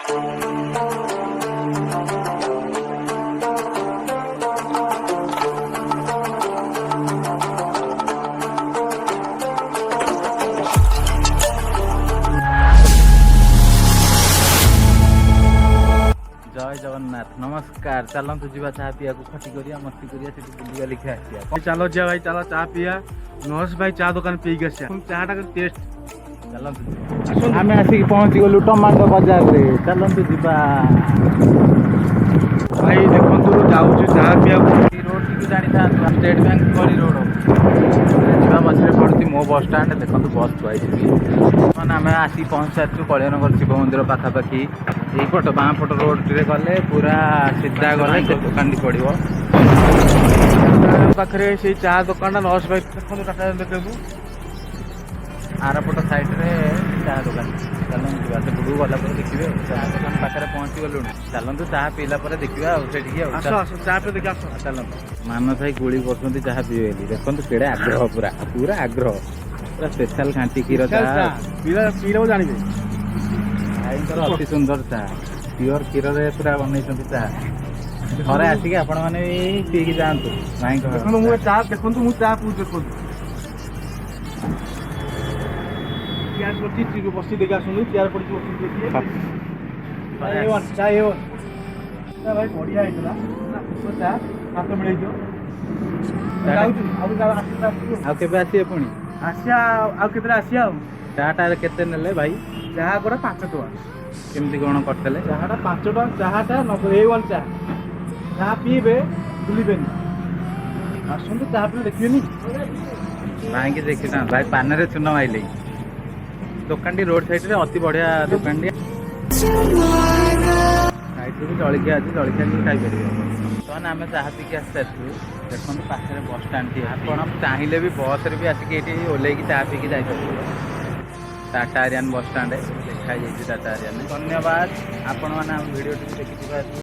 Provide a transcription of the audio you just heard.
ଜୟ ଜଗନ୍ନାଥ, ନମସ୍କାର। ଚାଲନ୍ତୁ ଯିବା ଚାହା ପିଇବାକୁ, ଖଟି କରିବା, ମସ୍ତି କରିବା, ସେଠି ବୁଲିବା ଲେଖି ଆସିବା। ଚାଲ ଯିବା ଭାଇ, ଚାଲ ଚା ପିଇବା। ନର୍ସ ଭାଇ ଚା ଦୋକାନ ପିଇକି ଆସିବା। ଚା ଟା ଟେଷ୍ଟ। ଚାଲନ୍ତୁ ଯିବା। ଆମେ ଆସିକି ପହଞ୍ଚି ଗଲୁ ଟମାଟୋ ବଜାରରେ। ଚାଲନ୍ତୁ ଯିବା। ଭାଇ ଦେଖନ୍ତୁ, ଯାଉଛୁ ଚା ପିଇବାକୁ। ଏଇ ରୋଡଟିକୁ ଜାଣିଥାନ୍ତୁ, ଷ୍ଟେଟ୍ ବ୍ୟାଙ୍କ ଗଳି ରୋଡ ଯିବା ମଝିରେ ପଡୁଛି ମୋ ବସ୍ ଷ୍ଟାଣ୍ଡ। ଦେଖନ୍ତୁ, ବସ୍ ଥୁଆ ହେଇଛି ବି। ମାନେ ଆମେ ଆସିକି ପହଞ୍ଚି ସାରିଛୁ କଳିଙ୍ଗନଗର ଶିବ ମନ୍ଦିର ପାଖାପାଖି। ଏଇପଟ ବାଁ ପଟ ରୋଡଟିରେ ଗଲେ, ପୁରା ସିଧା ଗଲେ ସେ ଦୋକାନଟି ପଡ଼ିବ। ପାଖରେ ସେଇ ଚା ଦୋକାନଟା ନର୍ସ ଭାଇ। ଦେଖନ୍ତୁ, ଟାଟା ଦେଖନ୍ତୁ। ଆରପଟ ସାଇଡ୍ରେ ଚାହା ଦୋକାନ। ଚାଲନ୍ତୁ ଯିବା, ସେପଟକୁ ଗଲା ପରେ ଦେଖିବେ ଆଉ। ଚାହା ଦୋକାନ ପାଖରେ ପହଞ୍ଚି ଗଲୁଣି। ଚାଲନ୍ତୁ, ଚାହା ପିଇଲା ପରେ ଦେଖିବା ଆଉ ସେଠିକି ଆଉ। ଆସ, ଆସ, ଚା ପିଇ ଦେଖି ଆସ। ଚାଲନ୍ତୁ। ମାନସ ଭାଇ ଗୁଳି କରୁଛନ୍ତି ଚାହା ପିଇବେ ବୋଲି। ଦେଖନ୍ତୁ କେଡ଼େ ଆଗ୍ରହ, ପୁରା ପୁରା ଆଗ୍ରହ, ପୁରା ସ୍ପେଶାଲ ଖାଣ୍ଟି କ୍ଷୀର ଚା। ପିଇଲା ପିଇଲା ଜାଣିବେ। ଭାଇଙ୍କର ଅତି ସୁନ୍ଦର ଚା, ପିଓର କ୍ଷୀରରେ ପୁରା ବନେଇଛନ୍ତି ଚା। ଥରେ ଆସିକି ଆପଣମାନେ ବି ପିଇକି ଯାଆନ୍ତୁ ଭାଇଙ୍କ। ଦେଖନ୍ତୁ, ମୁଁ ଚା ଦେଖନ୍ତୁ, ମୁଁ ଚା ପିଉଛି, ଦେଖନ୍ତୁ। ଚେୟାର ପଡ଼ିଛି, ଟିକେ ବସି ଦେଖି ଆସନ୍ତୁ। ଚେୟାର ପଡ଼ିଛି, ବସି ଦେଖିବେ। ଚା ଏ ୱାନ୍, ଚା ଏ ୱାନ୍। ଚା ଭାଇ ବଢିଆ ହେଇଥିଲା ଚା, ହାତ ମିଳେଇଯିବ। ଯାଉଛୁ ଆଉ ଆସିଲା। ଆଉ କେବେ ଆସିବେ ପୁଣି? ଆସିବା ଆଉ କେତେବେଳେ ଆସିବା ଆଉ। ଚାଟା କେତେ ନେଲେ ଭାଇ? ଚାହା ଗୋଟା 5 ଟଙ୍କା। କେମିତି କ'ଣ କରିଥିଲେ? ଚାହାଟା 5 ଟଙ୍କା, ଚାହାଟା ଏ ୱାନ୍ ଚା। ଚାହା ପିଇବେ, ଭୁଲିବେନି। ଆସନ୍ତୁ, ଚାହା ପିଇବେ, ଦେଖିବେନି। ଭାଇଙ୍କି ଦେଖିଥାନ୍ତ, ଭାଇ ପାନରେ ଚୂନ ମାଇଲେ। ଦୋକାନଟି ରୋଡ ସାଇଡରେ, ଅତି ବଢିଆ ଦୋକାନଟି। ସାଇଡରେ ବି ଜଳଖିଆ ଅଛି, ଜଳଖିଆ ବି ଖାଇପାରିବେ ଆପଣ। ବର୍ତ୍ତମାନ ଆମେ ଚାହା ପିଇକି ଆସି ସାରିଛୁ। ଦେଖନ୍ତୁ, ପାଖରେ ବସ୍ ଷ୍ଟାଣ୍ଡଟି। ଆପଣ ଚାହିଁଲେ ବି ବସ୍ରେ ବି ଆସିକି ଏଇଠି ଓହ୍ଲେଇକି ଚାହା ପିଇକି ଯାଇପାରିବେ। ଟାଟା ଆରିଆନ ବସ୍ ଷ୍ଟାଣ୍ଡ ଲେଖା ହେଇଯାଇଛି, ଟାଟା ଆରିଆନ। ଧନ୍ୟବାଦ ଆପଣମାନେ ଆମ ଭିଡ଼ିଓଟିକୁ ଦେଖିଥିବାରୁ।